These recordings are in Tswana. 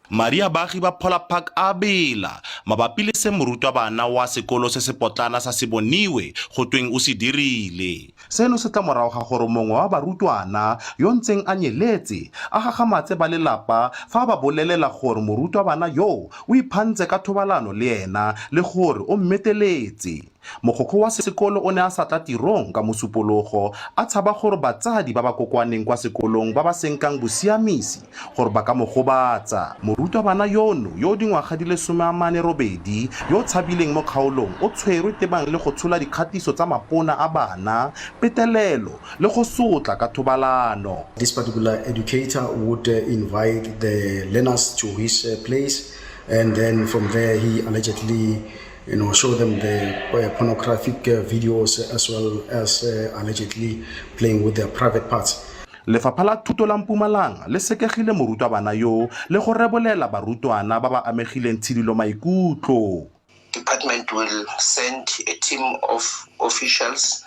Madi a baagi ba Phola Park a bela mabapi le se morutabana wa sekolo se se potlana sa Seboniwe go tweng o se dirile. Seno se tla morago ga gore mongwe wa barutwana yo ntseng a nyeletse a gagamatse ba lelapa fa a ba bolelela gore morutabana yoo o iphantse ka thobalano le ena le gore o mmeteletse. Mogokgo wa sekolo o ne a sa tla tirong ka Mosupologo a tshaba gore batsadi ba ba kokoaneng kwa sekolong ba ba senkang bosiamisi gore ba ka mo gobatsa. Morutabana yono yo o dingwaga di le 48 yo o tshabileng mo kgaolong o tshwerwe tebang le go tshola dikgatiso tsa mapona a bana, petelelo le go sotla ka thobalano. This particular educator would invite the learners to his place and then from there he allegedly show them the pornographic videos as well as allegedly playing with their private parts. Lefapha la Thuto la Mpumalanga le sekegile morutabana yo le go rebolela barutwana ba ba amegileng tshidilo maikutlo. Department will send a team of officials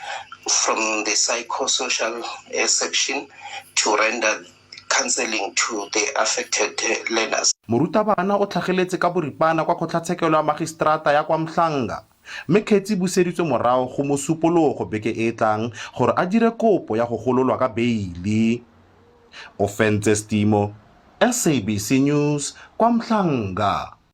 from the psychosocial section to render counseling to the affected learners. Morutabana o tlhageletse ka boripana kwa kgotlatshekelo ya magiseterata ya kwa Mhlanga mme kgetsi e buseditswe morago go Mosupologo beke e e tlang gore a dire kopo ya go gololwa ka beili. Ofentse Stimo, SABC News, kwa Mhlanga.